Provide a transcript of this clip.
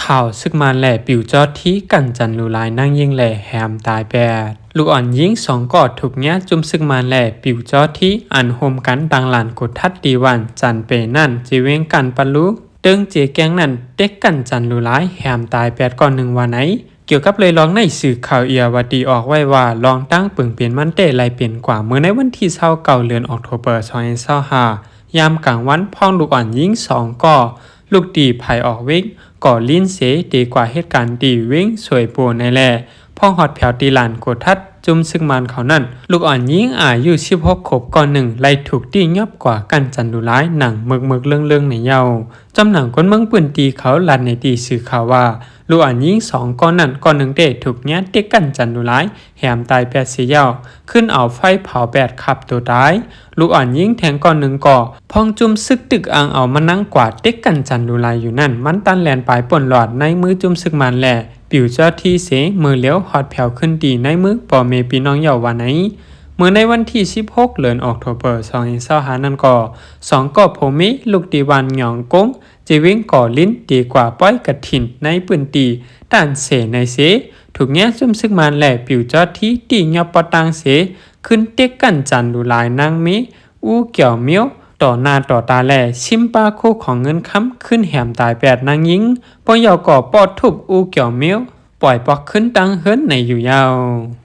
ຂ່າວ ຊຶກມານແລະປິວຈໍທີ່ ກັ້ນຈັນຫຼູຫຼາຍນາງຍິງແລະແຮມຕາຍແປດ. ລູກອ່ອນຍິງສອງກໍຖືກຍາຈຸ້ມຊຶກມານແລະປິວຈໍທີ່ ອັນໂຮມກັນຕັ້ງລານກົດທັດທີ່ບ້ານຈັນເປນັ້ນ ເຈວຽງກັນປະລູ ເຕີງເຈແກງນັ້ນ ເຕັກກັ້ນຈັນຫຼູຫຼາຍແຮມຕາຍແປດກ່ອນໜຶ່ງວ່າໃນ. ກ່ຽວກັບເລື່ອງລາວໃນສື່ຂ່າວເອຍາວະຕີອອກໄວ້ວ່າ ລອງຕັ້ງເປິງເປັນມັນແຕ່ໄລ່ເປັນກວ່າ ເມື່ອໃນວັນທີຊາວເກົ້າ ເດືອນອອກໂທເບີ ສອງພັນຊາວຫ້າ ຍາມກາງວັນ ພ້ອງລູກອ່ອນຍິງສອງກໍ ລຸກຕີໄຜອອກເວັງ ກໍລິນເສ ເຕກວ່າເຮັດການທີ່ເວັງສວຍໂປໃນແລ ພໍຮອດແຜວທີ່ລານກົດທັດຈຸ້ມຊຶກມານເຂົານັ້ນ ລູກອ່ອນຍິງອາຍຸສິບຫົກຂົບກ່ອນໜຶ່ງ ໄລ່ຖືກຕີຫຍ້ອບກວ່າກັ້ນຈັນຫຼູຫຼາຍ ໜັງເມິກໆເລິ້ງໆໃນເຍົາ. ຈຳໜັງຄົນເມືອງພື້ນທີ່ເຂົາລາດໃນທີ່ສື່ຂ່າວວ່າ ລູກອ່ອນຍິງສອງກ່ອນນັ້ນ ກ່ອນໜຶ່ງເຕຖືກຍາເຕັກກັ້ນຈັນຫຼູຫຼາຍ ແຮມຕາຍແປດເສຍເຍົາ ຂຶ້ນເອົາໄຟເຜົາແປດຂັບໂຕຕາຍ. ລູກອ່ອນຍິງແທງກ່ອນໜຶ່ງກໍ ພ້ອງຈຸ້ມຊຶກຕຶກອ່າງເອົາມານັ່ງກວ່າເຕັກກັ້ນຈັນຫຼູຫຼາຍຢູ່ນັ້ນ ມັນຕັນແລ່ນປາຍປົນລອດໃນມືຈຸ້ມຊຶກມານແລ ປິວຈໍທີ່ເສ ມືລຽວຮອດແຜວຄືນດີໃນມືພໍ່ແມ່ພີ່ນ້ອງເຍົາວ່າໃນ. ເມື່ອໃນວັນທີສິບຫົກ ເດືອນອອກໂທເບີ ສອງພັນຊາວຫ້ານັ້ນກໍ ສອງກໍຜົວເມຍ ລຸກທີ່ບ້ານຫຍອງກົງ ເຈວຽງກໍລິນ ເຕກວ່າປ່ອຍກະຖິນໃນພື້ນທີ່ ຕ່ານເສໃນເສ ຖືກຍາຈຸ້ມຊຶກມານແລ ປິວຈໍທີ່ ຕີຫຍ້ອບປະຕ່າງເສ ຂຶ້ນເຕັກກັ້ນຈັນຫຼູຫຼາຍນາງເມ ອູ້ກຽວມຽວ ຕໍ່ໜ້າຕໍ່ຕາແລ ຊິມປາຄູ່ຂອງເງິນຄຳ ຄືນແຮມຕາຍແປດນາງຍິງ ພວກເຍົາກໍປໍທຸບອູ້ກຽວມຽວ ປ່ອຍປອກຄືນຕັ້ງເຮືອນໃນຢູ່ເຍົາ.